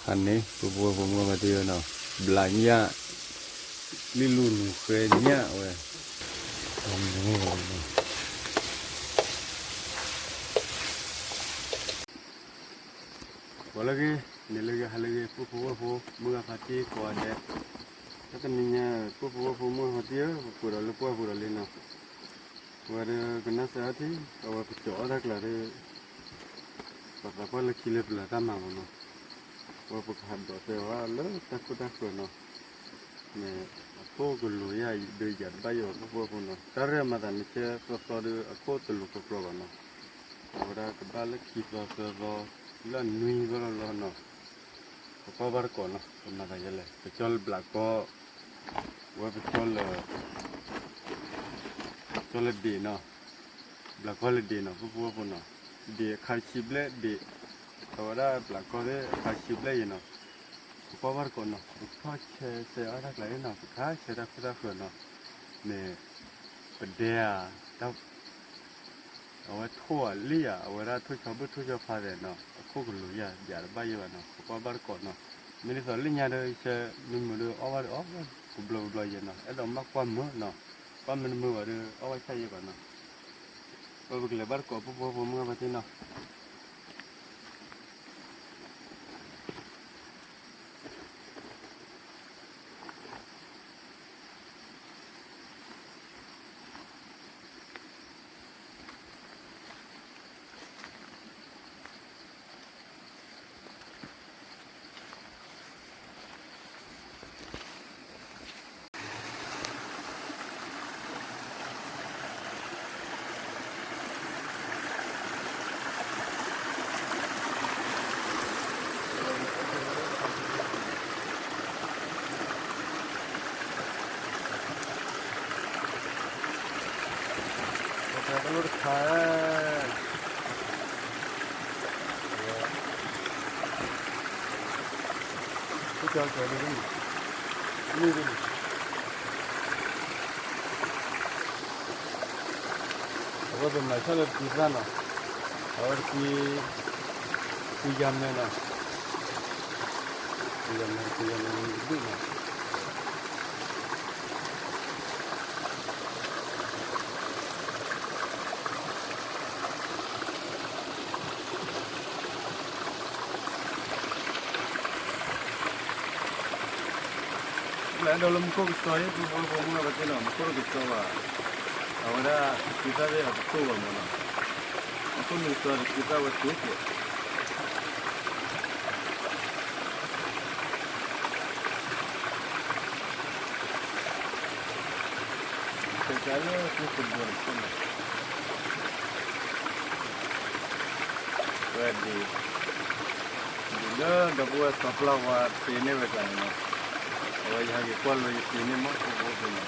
ဖးန့ၣ် ပဖိဝဲၢ်ဖိမုၢ်ဂၤဖါတံၢ်နီၤ, ဘျးညၣ်, လံၣ်လူၢ်နူၤဃဲညၣ်ဝဲ ဂီၤလၢအဂ့ၤ, နံၤလၢအဂ့ၤ, ဟါလၢအဂ့ၤ, ပဖိဝဲၢ်ဖိမုၢ်ဂၤဖါတံၢ်ကိးဂၤဒဲး, တၢ်တနံၤညါ ပဖိဝဲၢ်ဖိမုၢ်ဂၤဖါတံၢ်ဧၢ, ပပှဲၤဒီးလၢပှၢ်ပူၤဒီးလံနီၤ, ပဝဲဒၣ်ကနၣ်စၢၤအီထံ, အဝဲပကၠီၤအီၣ်တၢ်ကျါဒီး ပှၤသးပှၢ်လၢခံလၢပျၢၤတၢ်မၤမးနီၤ, အဝဲပကဟးဒိးတဲအီၤလၢတၢ်ခိၣ်တၢ်ဃၢၤနီၤ, မ့ၢ်အခိၣ်ကလူၤယၤဒီးယၤတဘၣ်ယိၣ်ဘၣ် ပဖိဝဲၢ်ဖိနီၤ, တၢ်ရဲၣ်မၤသးနဆဲသီသီဒီးအခိၣ်တလူၤကြီကြီဘၣ်နီၤ, အဝဲဒၣ်ကဘၣ်လၢခံသီသၢသီ လၢအနွံသီလီၤလီၤနီၤ, ပကွၢ်ဘၣ်တကိးနီၤ, ပမၤသးယဲလဲၣ်, ပကၠီလၢဘျးကီ, ဝဲပကၠီလၢ ကၠီလၢဒ့ၣ်နီၤ, ဘျးကီလၢဒ့ၣ်နီၤ ပဖိဝဲၢ်ဖိနီၤ, ဒ့ၣ်အခါဆံဘျဲၣ်ဒ့ၣ်, အဝဲဒၣ်ဘျးကီသ့ၣ်အခါဆံဘျဲၣ်ယဲနီၤ, ပကွၢ်ဘၣ်တကိးနီၤ, ပကထီၣ်ဆဲးဆဲးအီၣ်တၢ်ကျါအံၤနီၤ, ပကဟးဆဲးတၢ်ခိၣ်တၢ်ဃၢၤနီၤ, မ့ၢ်ပဒဲဧါ, တၢ် အဝဲထိၣ်အလံၣ်ဧါ, အဝဲဒၣ်ထိၣ်ဆီဘုၣ်ထိၣ်ဆီဖါသဲးနီၤ, အခိၣ်ကလူၤယၤ ယၤတဘၣ်ယဲဘၣ်နီၤ, ပကွၢ်ဘၣ်တကိးနီၤ, မ့ၢ်ဒ်သိးလၢညါဒီး ဆဲးမုာ်မုာ်ဒီးအီၣ်ဘၣ်ဒီးအီၣ်ဘၣ်ကဘျီကဘျီယဲနီၤ, အဲၣ်ဒိးမၣ်ကွၢ်မုာ်နီၤ, ကွၢ်မုာ်တမုာ်ဘၣ်ဒီးအီၣ်ဘၣ်ဆၣ်ယဲဘၣ်နီၤ, ပကလဲၤဘၣ်တကိးပဖိဝဲၢ်ဖိမုၢ်ဂၤဖါတံၢ်နီၤ. အဝဲပမၤဆၣ်လၢတကွံသၣ်နီၤ, အဝဲတကွံ, တကွံယါမဲနီၤ, တကွံယါမဲ, တကွံယါမဲတဘ့ၣ်နီၤ. ပအဲၣ်ဒိးလၢမူခိၣ်ကစီၤအံၤ ပဖိဝဲၢ်ဖိမုၢ်ဂၤဖါတံၢ်နီၤ, မူခိၣ်တကစီၤဘၣ်, အဝဲဒၣ်တကွံသၣ်သ့ၣ်အတတိၢ်ဘၣ်မးနီၤ, မူခိၣ်နုာ်ကစီၤတကွံသၣ်ဝဲတကဲး ကဲလၢကစၢၢ်ခိၣ်ဒိၣ်တခိၣ်န့ၣ်, ဝဲဒၣ်, ဒ်လၢဒီပုၢ်ဝဲၢ်စီၤပျၢ်ဝါတ့န့ၢ်ဝဲကျါန့ၣ်နီၤ, အဝဲယဟဲက့ၤကွၢ်လိယတ့န့ၢ်မး ပဖိဝဲၢ်ဖိနီၤ,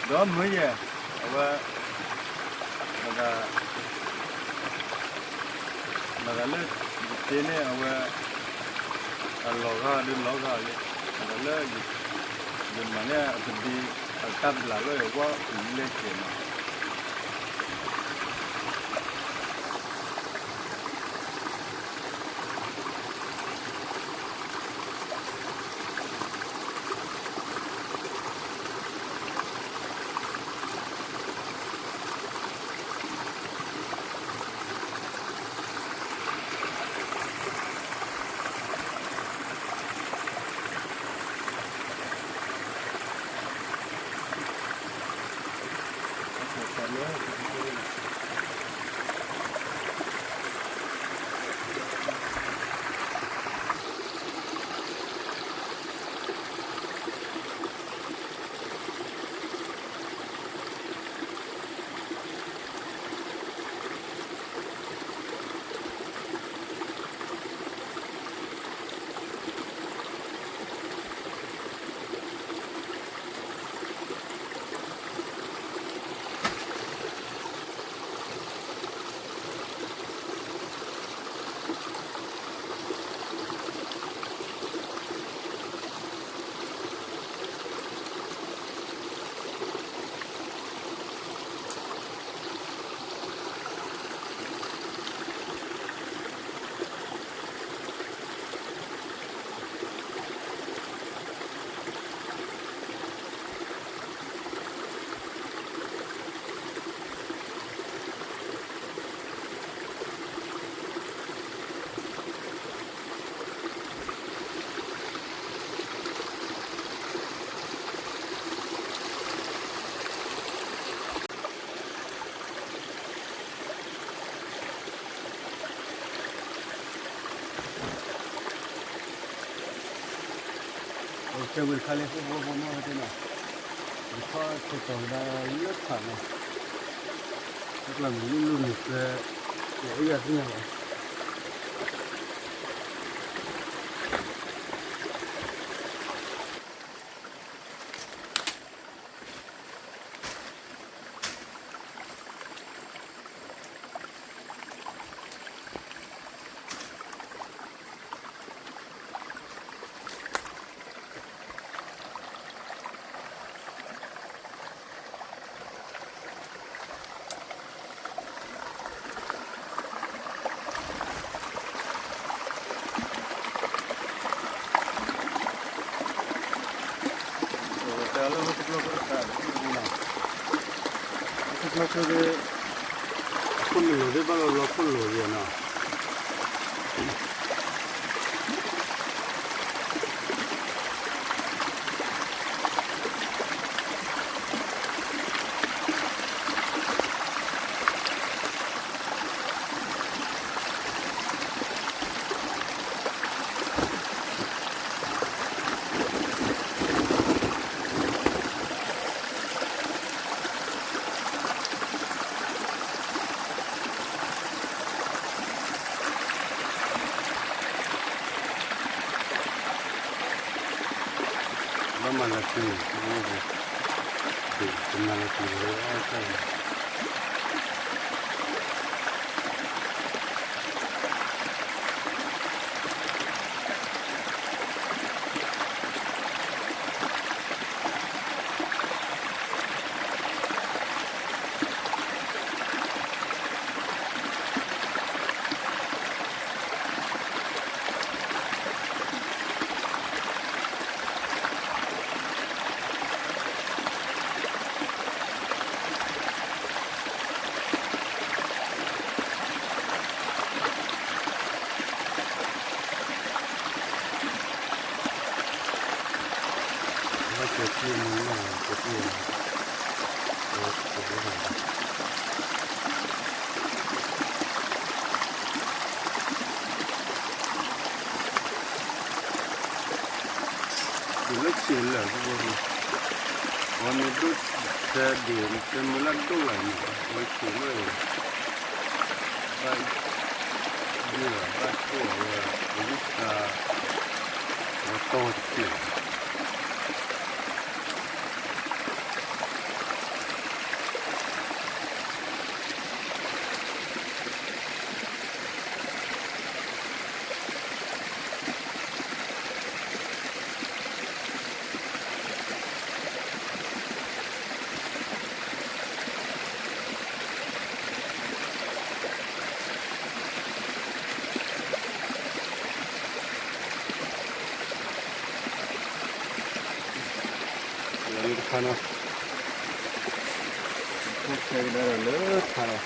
ဒီးမုၢ်ယဲၢ်, အဝဲ မၤသးလၢ ယတ့န့ၢ်အဝဲ အလီၤဂာ်ဒုးလီၤဂာ်လံ, မၤသးလၢ ယမၤန့ၢ်အပဒ့ အတၢ်ဘျးလီၤယဝဲလဲၣ်ကဲးနီၤ. အ ကဲဝံၤတခါလၢ ဖိဖိဖိမ့ၢ်ဝဲသ့ၣ်နီၤ, ယထီၣ်ဆဲးကီးကဒါလၢဖးနီၤ, တကျါမ့ၢ်လူၢ်လူၢ်န့ၣ် ကဲ ယအိၣ်ယၤသ့ၣ်ညါလီၤ. တၢ်လၢဟီၣ်ခိၣ်ချၢတခါ, ဟီၣ်ခိၣ်ချၢ အခိၣ်နလိၤသ့ၣ်ဘၣ်လီၤဘျီခိၣ်လိၤယဲနီၤ. ဘၣ်မၤလၢပျံၤ, တမၤလၢပျံၤလၢ ဒ်လၢဆံးလၢာ်, ပှၤမ့ၢ်ဒိၣ်တဲဒ်တဲမ့ၢ်လၢဒိၣ်လၢ်န့ၣ် ဝဲဆံးလၢာ်, ဘၣ်, ယဘၣ်တဲဝဲ, ပဝံသး, ဝဲတီတက့ၢ်. လၢတခါနီၤ, ဆဲးကဒါဒီးလၢတခါနီၤ.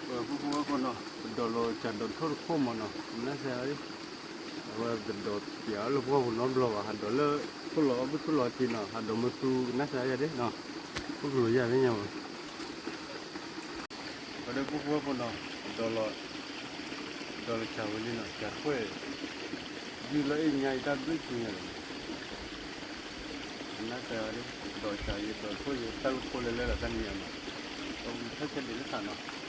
ပဖိဖိဝဲဖိနီၤ, ပဒိးလီၤကၢ်ဒိးထိၣ်တခိၣ်မးနီၤ, နၢ်စ့ၢ်, အဝဲတဒိးပၠးလၢပှၢ်ပူၤနီတဘျီဘၣ်, ဟးဒိးလၢခိၣ်လီၤအီၣ်ဘုခိၣ်လီၤတံၢ်နီၤ, ဟးဒိးမ့ၢ်သူကနၢ်စ့ၢ်ယဲဒၣ်နီၤ, ခိၣ်ကလိာ်ယဲၢ်သ့ၣ်ညါမး, ပဒိးဖိဖိဝဲဖိနီၤ, ပဒိးလီၤ ဒီးကစၢ်ဝဲလံနီၤ ကစၢ်ထွဲ ဒုးလီၤအ့ၣ်ညါအံၤတၢ်ဘျုးဆူညါလီၤနီၤ, နၢ်တဲဝဲဒၣ် ဒီးကစၢ်ယွၤဒီးထွဲယွၤ တၢ်ကဖိလၢလၢလီၤတၢ်နံၤအံၤနီၤ, ပဝံၤထဲဆဲဒ်လၢသးနီၤ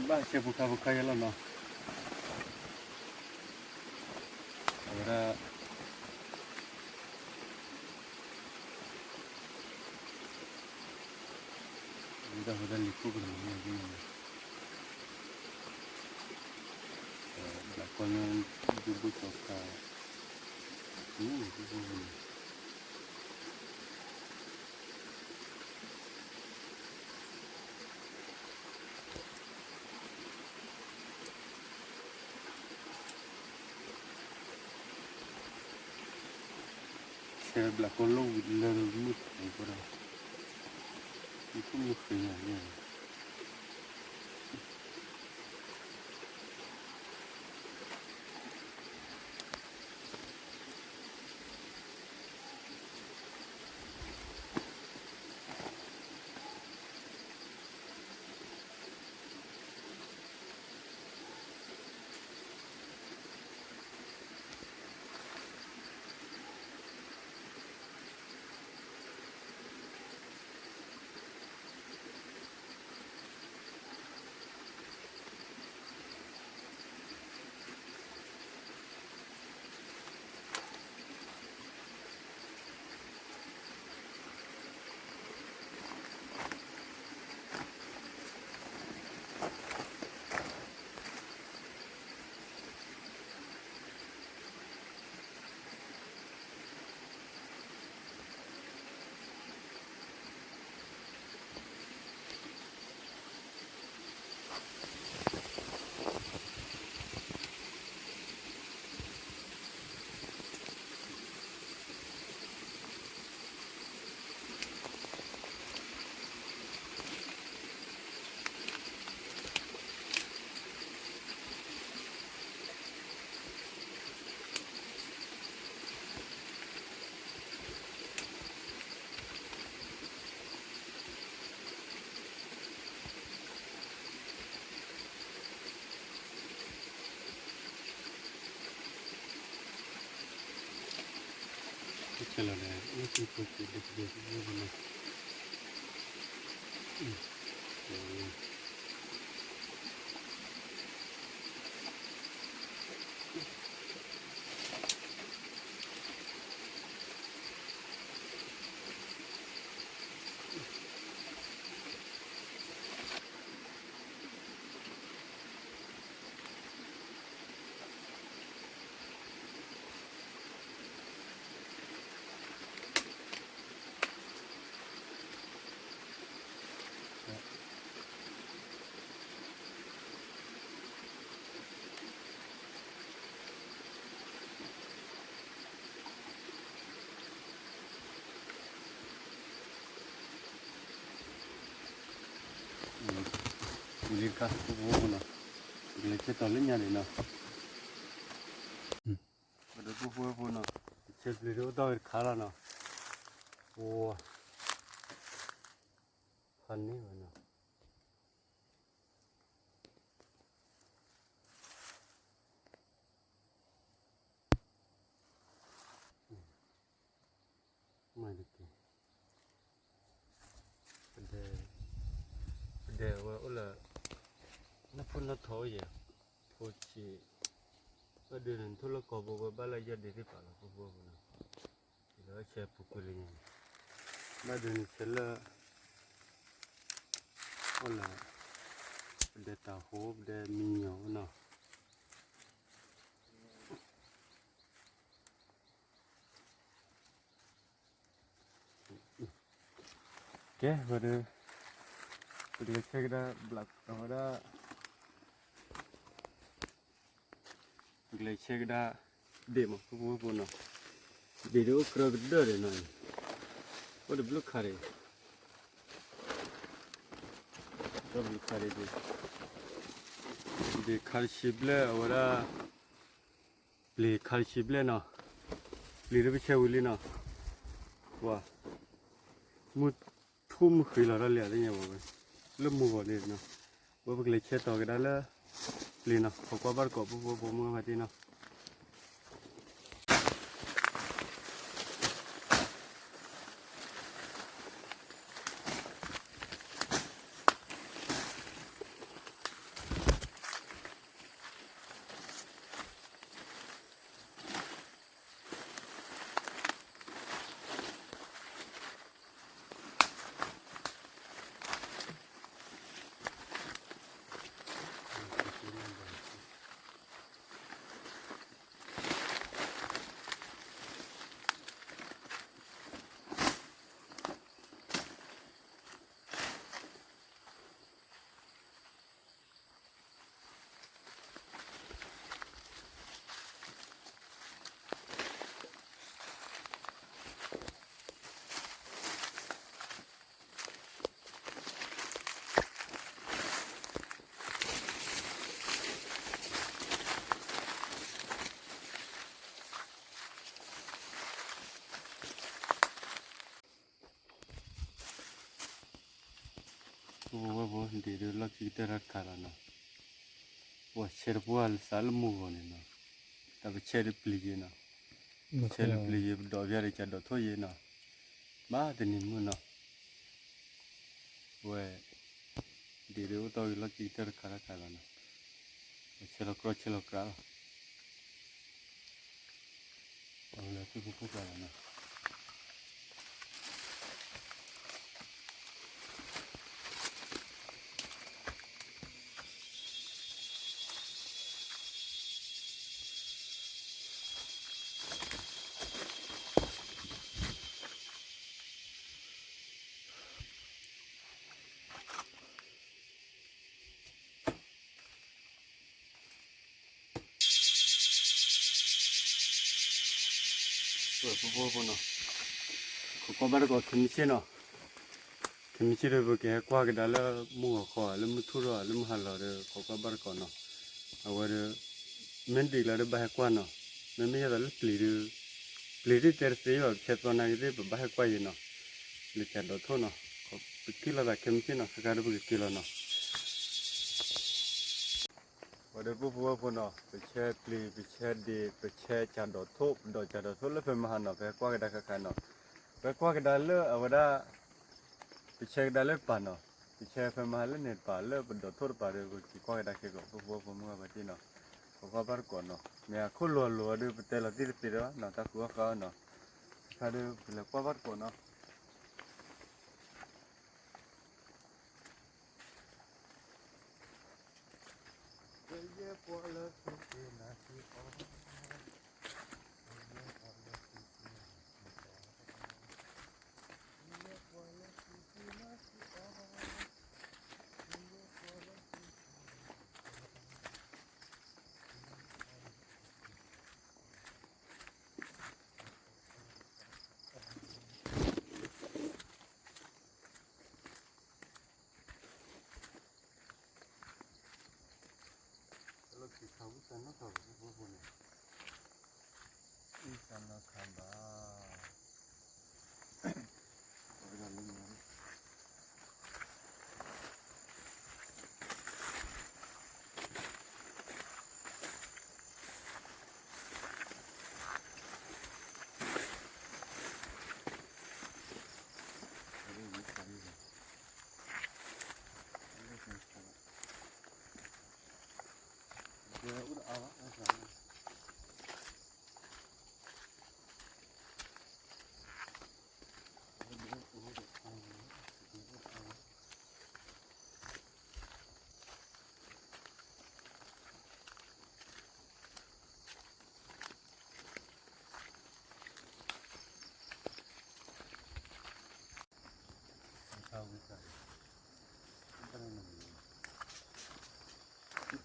ဘၣ်ဆဲးဖိခါဖိခါယဲလီၤနီၤ, အဝဲဒၣ် ဝံၤဒီးဝဲဒၣ်လံၤခိၣ်ကရၢမ့ၢ်ဒ်န့ၣ်, ဘျးကီၢ်ညါ ဒူဘိၣ်ကီၤခါ, မ့ၢ်ဒူဘိၣ်န့ၣ် ဆဲးဘျးကီၢ်လိၣ်ဝံၤလၢမုၢ်ထီၣ်အံၤဃိဒီး မုၢ်ထူၣ်မုၢ်ဃ့ညါန့ၣ် ကဲလီၤဒီး အိၣ်သံဖိက့ၤဒဲကဒဲကဒဲကဒဲ ဝံၤလံတခါ ဖိဖိဖိနီၤ, ကလဲၤဆဲးတီၤလၢညါဒံးနီၤ, ပဒိၣ်ဖိဖိဖိနီၤ, ဆဲးပျုၤဒ်အိၣ်တီၢ်ဝဲတခါလီၤနီၤ, ပှၤ ဖးန့ၢ်ဝဲနီၤ မၤတက့ၢ်, ပဒဲ ပဒဲဝဲအိၣ်လၢ နၢ်ဖိနၢ်ထီၣ်ယဲၢ်, ဖိဆံး, ဘၣ်ဒုးန့ၣ် နထိၣ်လၢကီၢ်ဘိဝဲဘၣ်လၢယဲၢ်ဒ့သ့ၣ်ပာ်လီၤ ဖိဖိဖိနီၤ, ဒီးဆဲးပူၤကွံာ်လၢညါန့ၣ်, ဘၣ်ဒုးန့ၣ်ဆဲးလၢ အိၣ်လၢ ပဒဲ တၢ်ဟိပဒဲမံညီၤနီၤ. ကဲဝဲဒီး ပကလဲၤဆဲကဒါ ဘျးအဝဲဒၣ် ပကလဲၤဆဲကဒါ ဒ့ၣ်မး ဖိဖိဖိနီၤ. ဒ့ၣ်ဒ်အိၣ်ကြၢးကဒၢၣ်ဒံးနီၤ, အိၣ်တဘျုးခါဒံး, တဘျုးခါဒံး, ဒ့ၣ်ခါတဆံဘျဲၣ် အဝဲဒၣ် ပျ့ၤခါတဆံဘျဲၣ်နီၤ, ပျ့ၤဒ်ပဆဲဝံၤလံနီၤ, ဝါ မုၢ်ထူၣ်မုၢ်ဃံလီၤတၢ်လံ အသ့ၣ်ညါဘၣ်ဝဲ, လၢမူဂီၤလံနီၤ, ဝဲပကလဲၤဆဲတီၤကဒါလၢ ပျ့ၤနီၤ, ခိးကွၢ်ဘၣ်တကိး ဖိဖိဖိမုၢ်ဂၤဖါတံၢ်နီၤ. ဝဲဖိ ဒ့ၣ်ဒ်လီၢ်ခံကတၢၢ်တၢ်တခါလီၤနီၤ, ပှၤဆဲတပှၢ်လၢသးလၢမူဂီၤန့ၣ်နီၤ, တၢ်ပဆဲဒီးပျ့ၤယဲနီၤ, ဆဲဒီးပျ့ၤယဲ ပဒိးပယါဒီးကၢ်ဒိးထိၣ်ယဲနီၤ, ဘၣ်တနံၤမုၢ်နီၤ ဝဲ ဒ့ၣ်ဒ်အိၣ်တီၢ်ဂ့ၤလီၢ်ခံကတၢၢ်တခါတၢ်ခါလီၤနီၤ, ပဆဲလီၤကြီဆဲလီၤကြီလီၤ, အဝဲလၢသူၣ်ဖိခိၣ်ကျါလီၤနီၤ. ဖိဖိဖိနီၤ, ခိးကွၢ်ဘၣ်တကိး ခဲမုၢ်ဆ့ၣ်နီၤ, ခဲမုၢ်ဆ့ၣ်ဒီး ပကဟဲကွၢ်ကဒါလၢမုၢ်ဂီၤခီ လၢမုၢ်ထူၣ်ထီၣ် လၢမုၢ်ဟါလီၤဒီး ခိးကွၢ်ဘၣ်တကိးနီၤ, အဝဲဒီး မ့ၢ်ဒံးလီၤဒီးဘၣ်ဟဲကွၢ်နီၤ, မ့မ့ၢ်ယဲသိးလၢပျ့ၤဒီး ပျ့ၤဒ်တဲတသ့ဘၣ် ပဆဲသီနာ်က့သ့ၣ် ပဘၣ်ဟဲကွၢ်ယဲနီၤ, လၢကၢ်ဒိးထိၣ်နီၤ, ပက့ၤလီၤသးခဲမုၢ်ဆ့ၣ်နီၤ ခဲခါဒီးပကက့ၤလီၤနီၤ. ဝဲဒီးပုၢ်ဖိဝဲၢ်ဖိနီၤ, ပဆဲပျ့ၤ ပဆဲဒ့ၣ် ပဆဲကၢ်ဒိးထိၣ် ပဒိးကၢ်ဒိးထိၣ်လၢဖဲမဟါနီၤ ပဟဲကွၢ်ကဒါခဲခါနီၤ, ပဟဲကွၢ်ကဒါလၢအဝဲဒၣ် ပဆဲကဒါလၢတပၤနီၤ, ပဆဲဖဲမဟါလၢန့ၣ်တပၤလၢပဒိးထိၣ်တပၤဒီး ပက့ၤကွၢ်ကဒါခဲကီး ပုၢ်ဖိဝဲၢ်ဖိမုၢ်ဂၤဖါတံၢ်နီၤ, ခိးကွၢ်ဘၣ်တကိးနီၤ, မ့ၢ်အခိၣ်လိၤလိၤဒီး ပတဲလီၤတံၢ်တသ့ဒီးနီၤ တၢ်ဃုအီၣ်ဃုအီနီၤ, ခဲခါဒီးပလဲၤကွၢ်ဘၣ်တကိးနီၤ.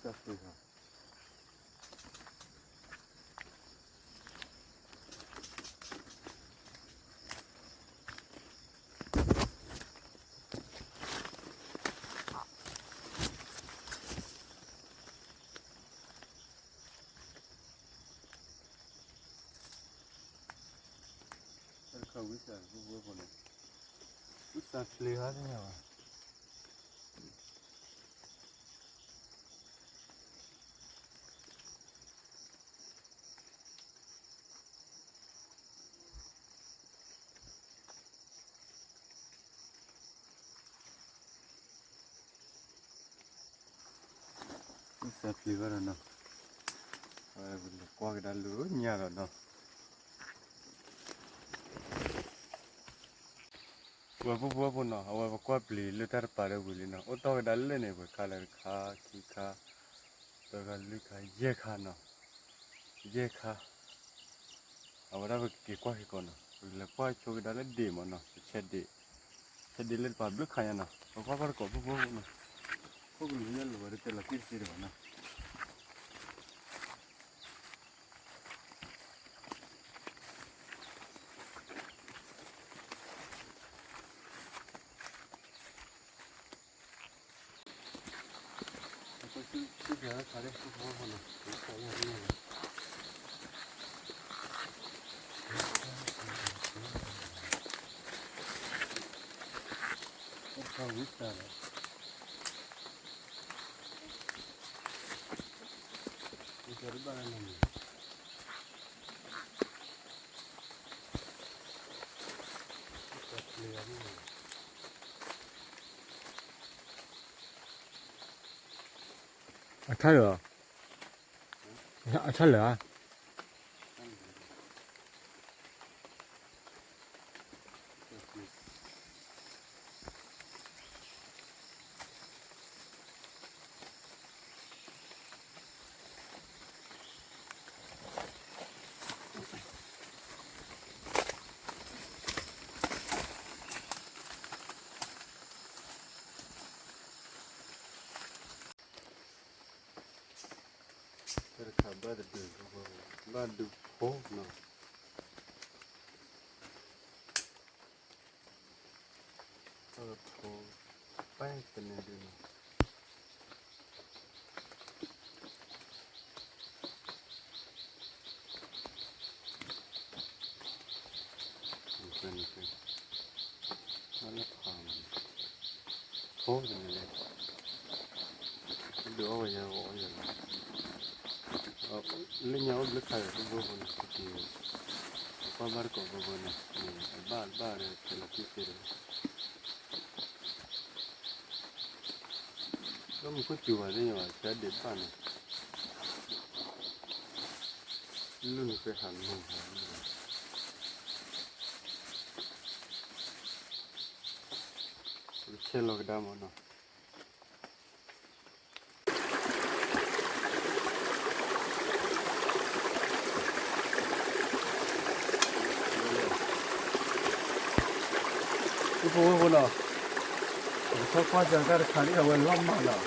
တၢ်ဃ့ဃာ် တၢ်တခါဝံသး ဖိဖိဖိန့ၣ် ဝံသးဖျ့ၤဟါသ့ၣ်ညါဘၣ်. ဝံသးဖျ့ၤဘၣ်ဒီးနီၤ, အဝဲပကလဲၤကွၢ်ကဒါလၢညါဒီးနီၤ, ပှၤဖိဖိဖိနီၤ, အဝဲပကွၢ်ပျံၤလၢတၢ်တပၤဒီးဝံၤလံနီၤ, အိၣ်တီၢ်ကဒါလၢန့ၣ် ပှဲၤခါလၢတခါ ခံခါ သၢခါ လွံၢ်ခါ ယဲၢ်ခါနီၤ, ယဲၢ်ခါ အဝဲဒၣ်ပကက့ၤကွၢ်က့ၤကီးနီၤ, ပကလဲၤကွၢ်ဆိကဒါလၢဒ့ၣ်မးနီၤ, ပဆဲးဒ့ၣ်, ဆဲးဒ့ၣ်လၢတပၤဘျုးခါညါနီၤ, ပကွၢ်ဘၣ်တကိးဖိဖိနီၤ, ခိၣ်ကလူးညါလီၤဝဲတတဲလီၤတံၢ်တသ့တဘၣ်နီၤ. အဆၣ်လၢာ်, အဆၣ်လၢာ်ဧါ. တၢ်တခါဘၣ်တဒုး, ဘၣ်ဒုးဖိနီၤ, ဘၣ်ဒုးဖိ, ပၢ်တန့ၢ်ဒုးနီၤ. နကဲ, နကဲ, ဘၣ်လၢဖးမး, ဖိတန့ၢ်လဲၣ်, ဒုးအီၣ်ဝဲယၤအီၣ်ယၤလီၤ, လၢညါအိၣ်ဘျုးခါဒီး ဖိဖိဖိန့ၣ် ကက့ၤ, ပကွၢ်ဘၣ်တကိးဖိဖိန့ၣ်, အဘၣ်ဘၣ်ဒီး တဲလီၤတံၢ်သ့တဘၣ်. လၢမူခိၣ်စူၤဘၣ်သ့ၣ်ညါဘၣ် ဆဲးဒ့ၣ်ဘၣ်န့ၣ်, လူၢ်န့ၣ်ပဲဟးမုၢ်ဟးမုၢ်, ပကဆဲးလီၤကဒါမးနီၤ. ဖိဖိဖိနီၤ, ပကထီၣ်ကွၢ်စၢၤတၢ်တခါဒ်အဝဲလီၤမၢ်နီၤ,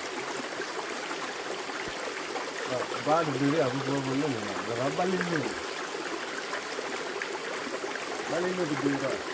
ဘၣ်တဒုးဒ်အဖိဖိဖိလၢန့ၣ်နီၤ, လီၤဂာ်ဘၣ်လံၣ်လံၣ်, ဘၣ်လံၣ်လံၣ်တဒုးဒီး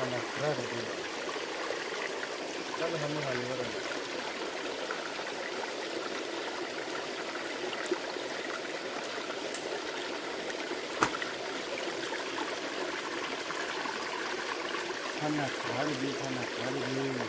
ဖးနၢ်ခရါတဒု, ဖးနၢ်ခရါတဒု. ဖးနၢ်ခရါတဒု.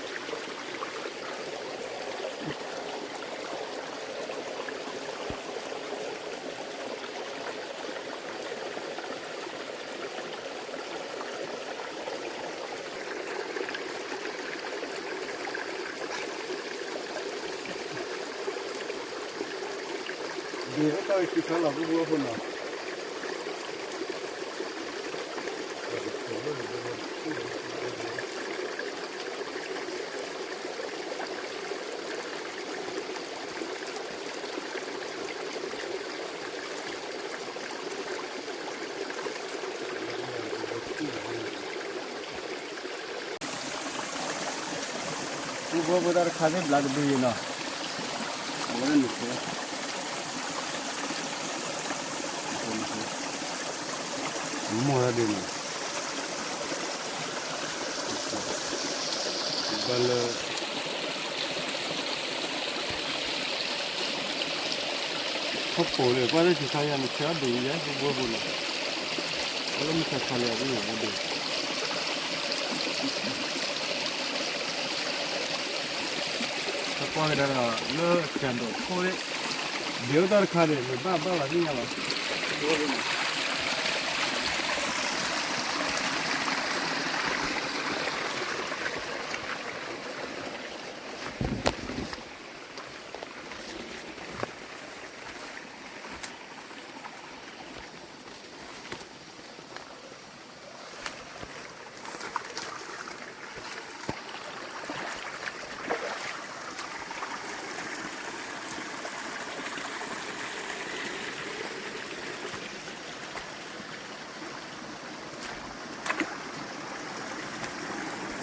န့ၣ်တၢ်ဝဲခံခါလီၤ ပဖိဝဲဖိနီၤ. ပဖိဝဲဖိတၢ်တခါသ့ၣ်ဘျါတဘ့ၣ်အံၤနီၤ, အဝဲဒၣ်န့ၣ် မီၢ်တၢ်ဒ်န့ၣ်, ဘၣ်လၢ ဟီၣ်ခိၣ်လၢ ကွၢ်လၢဆံးခါယၤန့ၣ် ဆဲးအီၣ်ဒိၣ်ယဲ ပဖိဝဲဖိနီၤ, အလၢမုၢ်ဆါခါလၢအဒိၣ်ယဲ အဒိၣ် ဟဲကွၢ်ကဒါဒီး လၢကၠၤဒိးခိၣ်သ့ၣ် ဒ်အိၣ်တၢ်တခါန့ၣ် မ့ၢ်ဘၣ်ဘၣ်ဘၣ်သ့ၣ်ညါဘၣ်.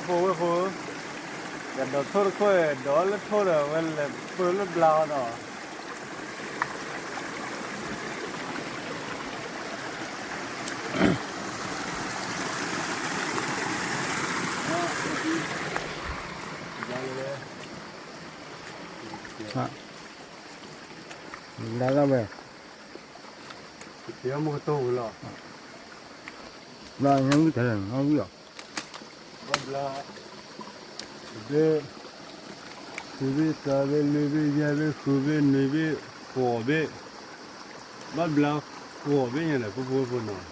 ဖိဝဲဖိ, ယဒိးထိၣ်တခိၣ် ဒိးလၢထိၣ်ဒီး ဝဲလဲၤပၢလၢဘျါအီၤဒီး ဘျါလီၤဝဲ, တမ့ၢ်ကတိၤဝံၤလီၤ, ဘျါညါဝံၤထဲလဲၣ် အဝံၤလီၤ, ဘျါ, ဘ့ၣ်, ခံဘ့ၣ် သၢဘ့ၣ် လွံၢ်ဘ့ၣ် ယဲၢ်ဘ့ၣ် ဃုဘ့ၣ် နွံဘ့ၣ် ဃိးဘ့ၣ်, ဘၣ်ဘျါဃိးဘ့ၣ်ညါန့ၣ် ပဖိဝဲဖိနီၤ.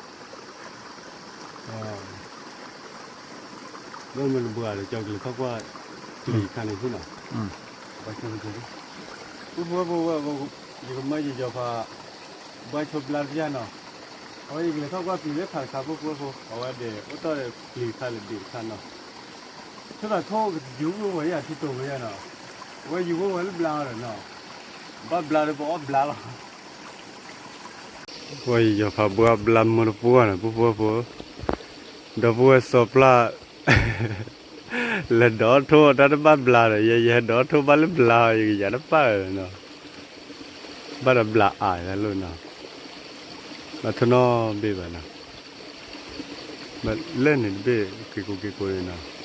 ဘၣ်မနုၤဘၣ်ဒီး ကၠီကလဲၤထီၣ်ကွၢ်ပျံၤခါန့ၣ်သ့နီၤ, ပဖိဝဲဖိဝဲ ယကမၢယယီၤဖး ဘှါဆိဘျါတပျၢ်နီၤ, အဝဲယကလဲၤထီၣ်ကွၢ်ပျံၤလၢဖးတခါ ပဖိဝဲဖိ အဝဲဒီးအိၣ်တ့ၢ်ဒီးပျံၤတခါလၢဒ့ၣ်တခါနီၤ, ဆိသးခိၣ်ယူၤဝဲဝဲယၤထံတိၤဝဲယၤနီၤ, အဝဲယူၤဝဲဝဲလၢဘျါအီၤဒီးနီၤ, ဘၣ်ဘျါဒီးပအီၣ်ဘျါလီၤ. ပှၤယီၤဖးဘှါဘျါမၢတပှၢ်န့ၣ် ပဖိဝဲဖိ, ဒီပုၢ်ဝဲၢ်စီၤပျၢ် လဲၤဒိးထိၣ်တၢ်တဘၣ်ဘျါဒီး ယဲယဟဲဒိးထိၣ်ဘၣ်လၢဘျါ ယကယၤတပၢ်နီၤ, ဘၣ်ဒီးဘျါအါယၤလိၣ်နီၤ, ဘၣ်ထိၣ်နီၣ်ဘ့ၣ်ဘၣ်နီၤ, ဘၣ်လၢန့ၣ်တဘ့ၣ် က့ၤကိးက့ၤကိးန့ၣ်နီၤ,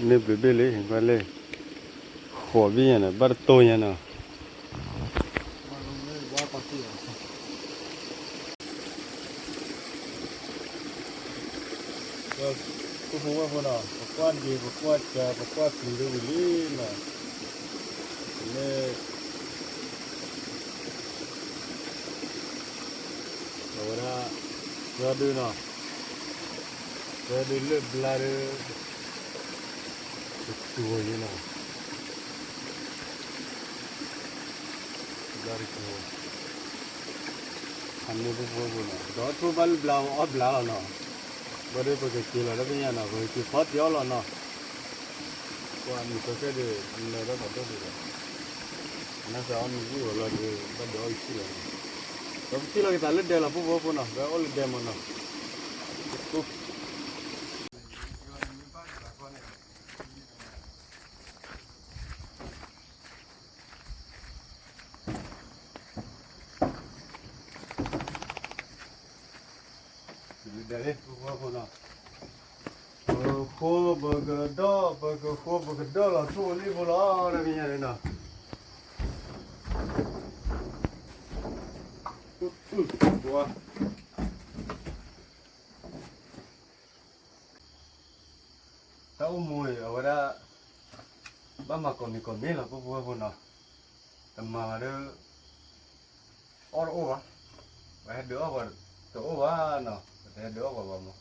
န့ၣ်ဘျုးဘ့ၣ်လံ ကွၢ်လၢ ဃိးဘ့ၣ်ညါန့ၣ် ဘၣ်တတိၢ်ညါနီၤ. ပဖိဝဲဖိနီၤ ပကွၢ်ဒ့ ပကွၢ်စၢ ပကွၢ်ပျံၤတဝံၤလံနီၤ, လၢ အဝဲဒၣ် သၢဒုနီၤ, သၢဒုလၢဘျါဒီး တကိၤယဲနီၤ, ဘျါတကိၤ, အန့ၣ်ပဖိဝဲဖိနီၤ ဒိးထိၣ်ဘၣ်လၢဘျါအီၣ်ဘျါလီၤနီၤ, ဘၣ်ဒီးပကက့ၤလီၤလၢပညါနီၤ ပကက့ၤဖီတ့ၢ်အီၣ်လီၤနီၤ, ကွၢ်မုၢ်ကီၢ်ခဲဒီး နၢၤဒီးပှၤဒိၣ်ဒိၣ်ဒီး နသးအီၣ်မ့ၢ်ဂုၢ်အီၤလီၤဒီး ဘၣ်ဒိးအီၣ်ကဆံၣ်လီၤ, ဒီးပထံၣ်လီၤက့ၤသးလၢဒဲလီၤ ပဖိဝဲဖိနီၤ ပအိၣ်လၢဒဲမးနီၤ, လၢဒဲလံ ပဖိဝဲဖိနီၤ, ပဃိပကဒီၣ် ပကဃိပကဒီၣ်လီၤ ထိၣ်လံဖိလီၤ တမ့ၢ်ညါန့ၣ်နီၤ, တၢ်အိၣ်မူအံၤ အဝဲဒၣ် ဘၣ်မၤကိးမံၤကိးမံၤလီၤ ပဖိဝဲဖိနီၤ, တမၤဘၣ်ဒီး အီၣ်တအိၣ်ဘၣ်, ပှၤဟဲဒုးအီၣ်ပှၤတအိၣ်ဘၣ်နီၤ, ပတဟဲဒုးအီၣ်ပှၤဘၣ်မး,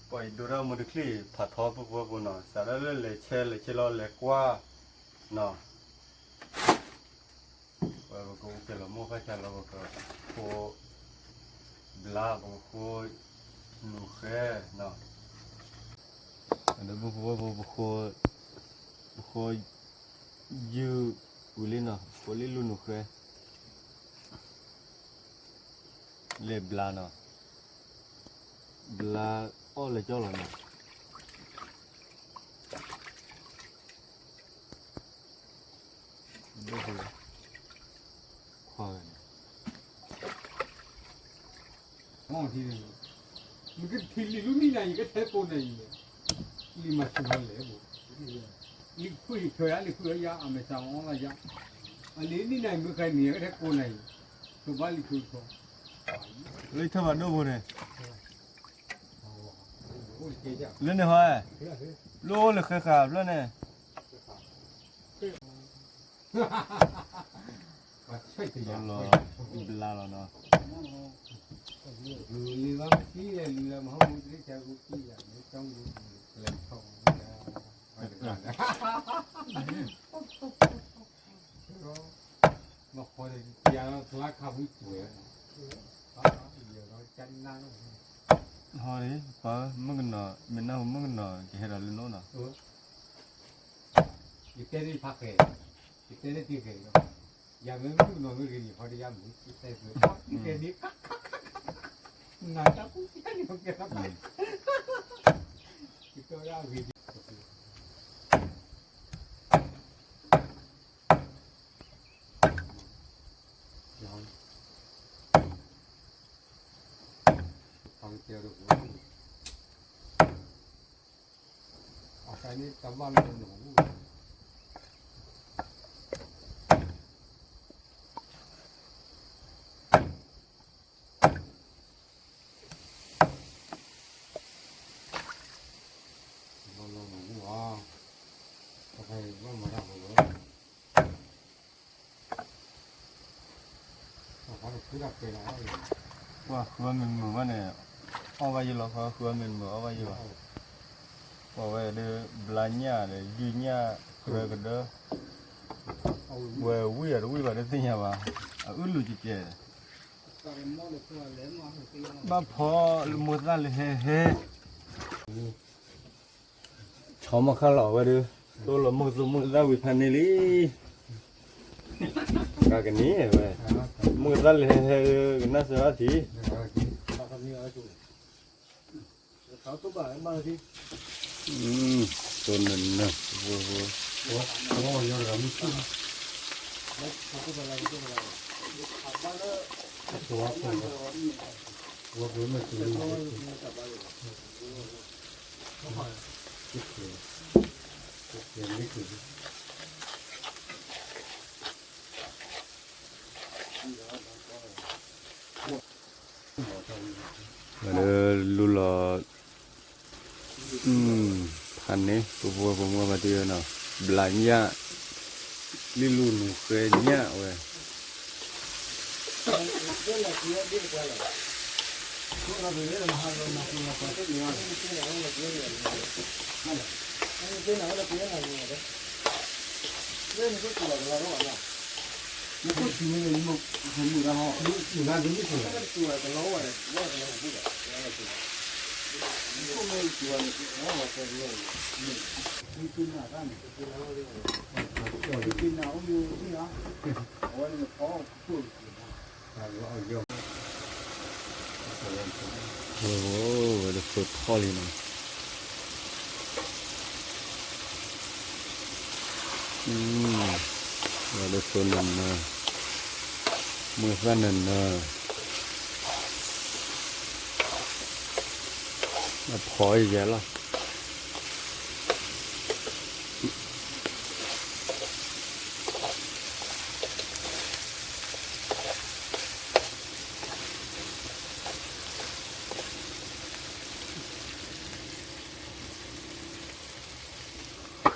ပှၤအံၤဒိတၢ်မူတချံၣ် ဖးထီ ပဖိဝဲဖိနီၤ, စးထီၣ်လၢလဲၤဆဲလဲၤဆဲလီၤ လဲၤကွၢ်နီၤ, ပကအိၣ်ကဲလီၤမိၢ်ဃၣ်ဆါလီၤ ပကဃိ ဘျါ ပကဃိ နူၤဃဲနီၤ, ဒီးပဃိ ပဃိ ပဃိ ယုၢ်ဝံၤလံနီၤ, ပဃိလံလူနူၤဃဲ လဲၤဘျါနီၤ, ဘျါအီၣ်လၢကၠီလီၤနီၤ. ခွါဝဲန့ၣ် နကထံၣ်လံာ်လူနံၣ်နၤအံၤ ကထဲကိးနၤအံၤန့ၣ်, လံာ်မၤစၢၤလီၤလဲၣ်ဘိ, လံာ်ဖုၣ်လံာ်ဖျၢၣ်ယါ လံာ်ဖုၣ်လၢယါ အမဲာ်ဆှးအီၣ်လၢယါ, အလံာ်နံၣ်နၤအံၤ မ့ၢ်ဃဲနံၤ ကထဲကိးနၤအံၤ, ကဘၣ်လံာ်ဖုၣ်လံာ်ဖျၢၣ်, လၢထၢၣ်ဘၣ်ဒိဘိန့ၣ်, လၢန့ၣ်ဟီ, လၢအိၣ်လၢဃဲဃာ်ဖျၢၣ်န့ၣ် လီၤဘျါလီၤနီၤ. ဟီဒီး ပှၤမုၣ်ကနီၤ မ့ၢ်နၢ်ဟူမုၣ်ကနီၤ ကဟဲဒီးလၢနအိၣ်နီၤ. ယတဲန့ၣ်ဖးဃဲ, ယတဲန့ၣ်တံၤဃဲ, ယမ့ၢ်မုၣ်ကနီၤမ့ၢ်ဂ့ၤန့ၣ် ဟီဒီးယမုၣ်တဲသု, တံၤဃဲန့ၣ်, နတၢ်ကူၣ်ကဲန့ၣ် ကဲသးပှၢ်, ယတဲဒၣ်ဂ့ၤ, ပှၤဃုအီၣ်မ့ၢ်မုာ်ဘၣ်န့ၣ်, အီၣ်ဘၣ်ယံၤလီၤ, ပှၤဃုအီၣ်မ့ၢ်မုာ် အီၣ်ဘၣ်ယံၤလီၤ. ပှၤဝဲဒီး ဘျါညၣ်ဒီး ယုၢ်ညၣ် ဃဲကဒၢ, ဝဲဝံၣ်ဒီးတဝံၣ်ဘၣ်တသ့ၣ်ညါဘၣ်, အအုၣ်လူၤကဲကဲ, ဘၣ်ဖီလၢမိၢ်သၣ်လၢဟဲဟဲ ဆီမီၢ်ခါလီၤဝဲဒီး တိၢ်လီၤမုၢ်သူမုၢ်သၣ်ဝံၤဖးန့ၢ်လံ, ကကနံၤဝဲ, မုၢ်သၣ်လၢဟဲဟဲဒီး ကနၣ်စၢၤအီၤထံး, တိၢ်နၢ်နၢ်, ဒီးလူလီၤ, ဖးန့ၢ် ပဖိပမုၣ်ဘၣ်တ့ၢ်နီၤ, ဘျါညၣ်, လံၣ်လူၢ်နူၤဃဲညၣ်ဝဲ ဝဲဒၣ်သိထီၣ်လံနီၤ, ဝဲဒၣ်သိနၢၤနၢၤ, မုၢ်သၣ်နၢၤနၢၤ, အဖီယဲလီၤ.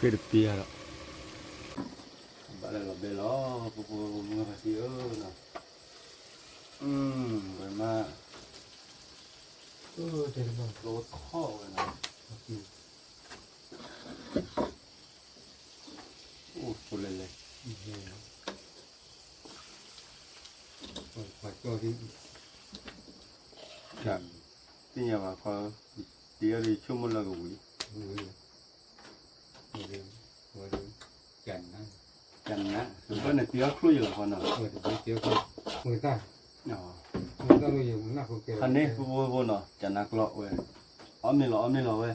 ဃ့တပ့ၤဒီး, ဘၣ်လဲၤလီၤဘဲလီၤ, ပဖိပမုၣ်ဘၣ်တ့ၢ်ဧၢနီၤ, ဝဲမး, သိထီၣ်ဝဲနီၤ, အိၣ်သိလဲၤလဲၤ. ဘၣ်ခီ, တံၤအီၤဒီးဆိကမိၣ်လၢကဝံၤ, ကနး, ဘၣ်န့ၣ်တံၤအီၤချိၣ်ယလီၤခီနီၤ, ခါန့ၣ်ပဝဲဖိနီၤ ကနးကျီၢ်ဝဲ, အီၣ်မ့ၤလီၤအီၣ်မ့ၤလီၤဝဲ,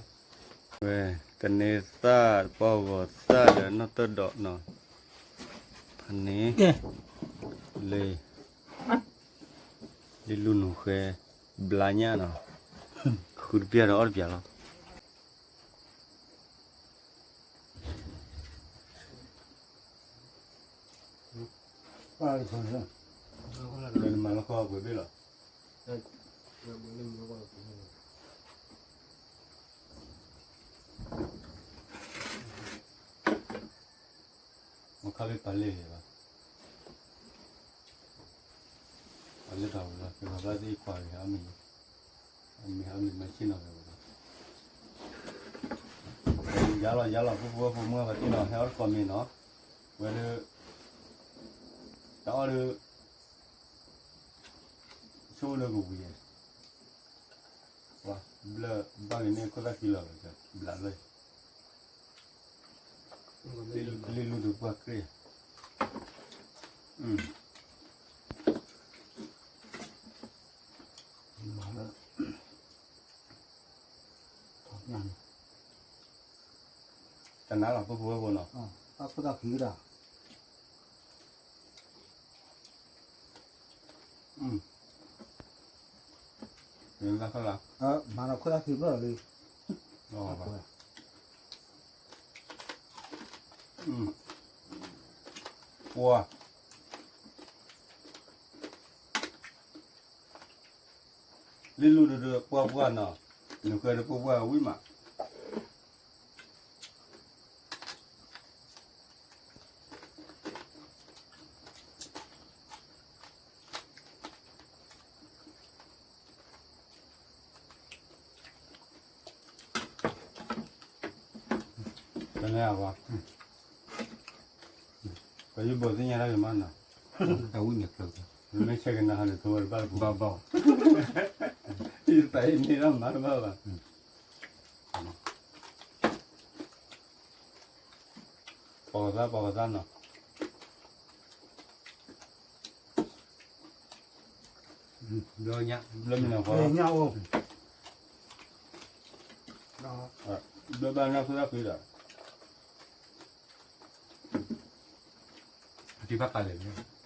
ဝဲ ကန့ၢ်သၣ်ပီၢ်ဂီၤသၣ်လၢနီၢ်တၢၢ်ဒီးနီၤ, ဖဲန့ၣ် လၢ လံလူနူၤဃဲ ဘျါညၣ်နီၤ, ဃုတပျၢ်ဒီးအီၣ်တပျၢ်လီၤ. လၢနမၤလီၢ်ခီပှဲၤဘ့ၣ်လီၤ. မခါလၢပာ်လဲၢ်ဂ့ၤဘၣ်, ပာ်လဲၢ်တၢ်ဝဲလီၤ, ပဘၣ်သ့ၣ်ခွါဂ့ၤ အမ့ၢ်, အမ့ၢ်အမ့ၢ်မၤဆ့ၣ်နီၤဝဲလီၤ. ယါလီၤယါလီၤ ဖိဖိဝဲဖိမုၣ်ဝဲသ့ၣ်နီၤ ဟဲအီၣ်တကိးမ့ၤနီၤ, ဝဲဒၣ် တၢ်အီၣ်ဒၣ် ဆိလၢကဝံၤယဲ, ဘျၢဘၣ်ကန့ၢ်ခိၣ်သၣ်ခံလီၤ, ဘျးလၢ လ့လူဒုးပှၢ်ကြ့ၢ်, တနါလီၤ ပဖိဝဲဖိနီၤ, တၢ်ခိၣ်သၣ်ခံဒၣ် မၤလီၤခိၣ်သၣ်ခံဘျီလီၤလံ, ပှၤ လ့လူဒုးပှၢ်ပှၢ်နီၤ, နဃဲဒီးပှၢ်ပှၢ်ဝံၤမး တနါအဝဲ, ပယဘိးသ့ၣ်ညါတၢ်ဂ့ၤမးနီၤ, တၢ်ဝံၣ်န့ၣ်ကျၢၤ, မ့ၢ်ဆဲးကနါဟးန့ၣ် ထိဝဲတဘၣ်တပူၤ, ဘၣ်ဘၣ်, ယသးအံၤန့ၣ်ဒီးမၤတဘၣ်ဘၣ်. ပှၤကသၣ် ပှၤကသၣ်နီၤ, ဘျီညါ ဘျီမနုၤဃီ, ဘျီဘၣ်နီၢ်ခိၣ်သၣ်ဖံဒီး, အထံဘၣ်ကလဲၣ်န့ၣ်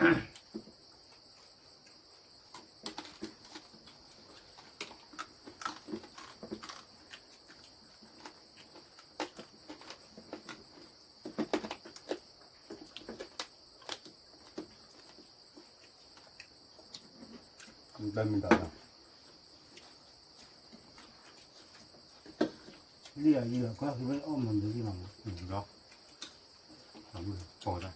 တၢ်မ့ၢ်တၢ်လီၤ, လံယၤယံၤလီၤ ကွၢ်က့ၤဝဲအီၣ်မၤဒ်လံလီၤ, လီၤ, ပိာ်တၢ်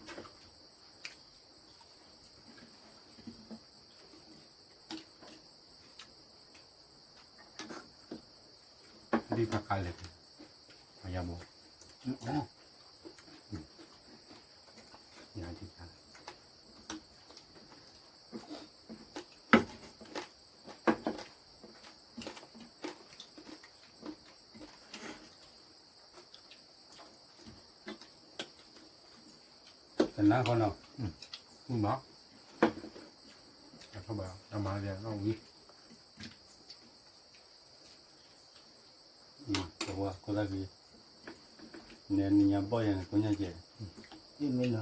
ဒ်ဖးကါလဲၣ်, အယၤဘိ, ယၤဒ်ဖး တနါဃီနီၤ, မ့ၢ်ဘၣ်, အထီၣ်ဘၣ် တၢ်မၤလၢနီၣ်ဝံၤ, တဝါခိၣ်သၣ်က့ၤ, နဲနံၤညါဘီၣ်ယၤန့ၣ် ကိညါကဲ, မ့ၢ်နီၤ ဂ့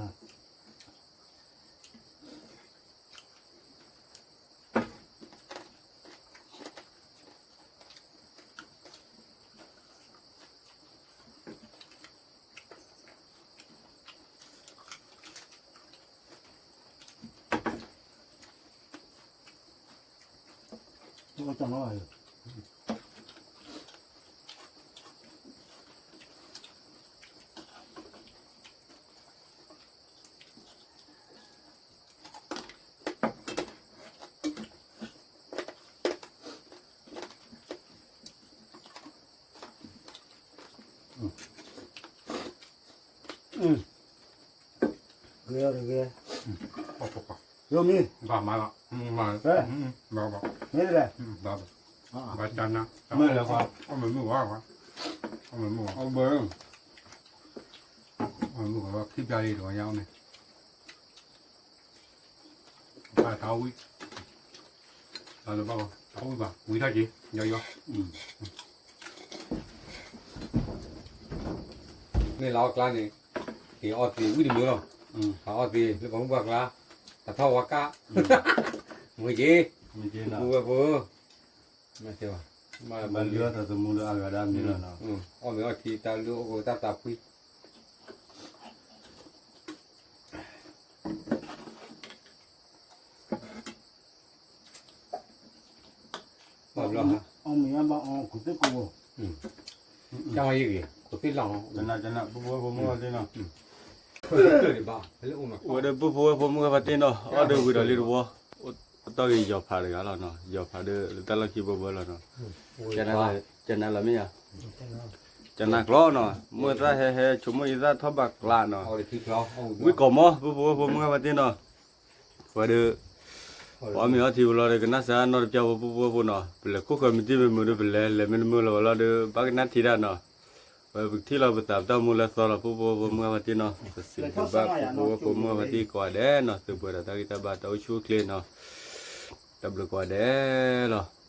ၤဂ့ၤ, ယိမံ, ဘၣ်မၤလီၤ, မၤ, မ့ၢ်လဲၣ်, ဘၣ်ဘၣ်, ဘၣ်တၢ်နါ, မ့ၢ်လဲၤကွၢ်, အီၣ်မ့ၤမုၢ်ဝါကွၢ်, အီၣ်မ့ၤမုၢ်ဝါ, အီၣ်မ့ၤမုၢ်ဝါ, ခံပျၢ်လံတဂီၤညါအီၣ်မ့ၤ, ဘၣ်တၢ်ဝံၣ်, တၢ်လၢဘၣ်ဘၣ် တၢ်ဝံၣ်ဘၣ် ဝံၣ်ထီၣ်က့ၤ, ယီယီ, မ့ၢ်လၢအီၣ်ကျါန့ၣ်, က့ၤအီၣ်သ့ဝံၣ်တမံၤလီၤ, အီၣ်သ့လၢပှၤမုၢ်ပှၢ်ကျါ, တၢ်ထီၣ်ဝါကၣ်, မ့ၢ်က့ၤ, ပူဝဲဖိ မ့ၢ်တဲဘၣ်, မ့ၢ်လၢတၢ်သမူလၢအဂၤဒၣ်မ့ၢ်လီၤနီၤ, အီၣ်မ့ၤအီထံတၢ်လၢအိၣ်ကတၢ်သးဖှံ, ဘၣ်ဘျီ, အီၣ်မ့ၤဘၣ်အီခိၣ်သ့ၣ်ကိး, ကၢ်မ့ၢ်ယဂ့ၤ, ခိၣ်သ့ၣ်လီၤ, ကနၣ်ကနၣ် ပူဖိဝဲဖိမုၢ်ဂၤဖါတ့ၢ်နီၤ, ဝဲဒၣ်ပူဖိဝဲဖိမုၢ်ဂၤဖါတ့ၢ်နီၤ အီၣ်ဒီးဝံၤဒီးလံတဝီ, အတီၢ်ဂ့ၤယီၤဖးတဂၤလီၤနီၤ, ယီၤဖးဒီး လၢတၢ်လီၢ်ခံဘၢဘၢလီၤနီၤ, ကနၣ်လီၤမ့ၢ်ယါ, ကနၣ်ကျီနီၤ, မုၢ်သၣ်ဟဲဟဲ ဆိကမိၣ်ယသၣ်ထီၣ်ဘၣ်ကျါနီၤ, ဝံၣ်ကီးမီ ပူဖိဝဲဖိမုၢ်ဂၤဖါတ့ၢ်နီၤ, ဝဲဒၣ် ပအီၣ်မ့ၤအီထံဝဲလီၤဒီး ကနၣ်စၢ်နီတပျၢ်ဝဲပူဖိဝဲဖိနီၤ, ပလဲၤခိၣ်ဃၢၤမ့ၢ်တံၢ်မ့ၢ်မုာ်ဒီး ပလဲၤလဲၤမ့ၢ်တမုာ်လီၤဝဲလီၤဒီး ဘၣ်ကနၣ်ထံတၢ်နီၤ, ဝဲပကထံၣ်လီၤပသးပတၢ်မူလၢသီလီၤ ပူဖိဝဲဖိမုၢ်ဂၤဖါတ့ၢ်နီၤ, ပစံးဘျုးဘၣ်ပူဖိဝဲဖိမုၢ်ဂၤဖါတ့ၢ်ကိးဂၤဒဲးနီၤ, သုပှဲၤဒီးတၢ်ဂံၢ်တၢ်ဘါတၢ်အိၣ်ဆူၣ်အိၣ်ချ့နီၤ, တၢ်ဘျုးကိးဂၤဒဲးလီၤ.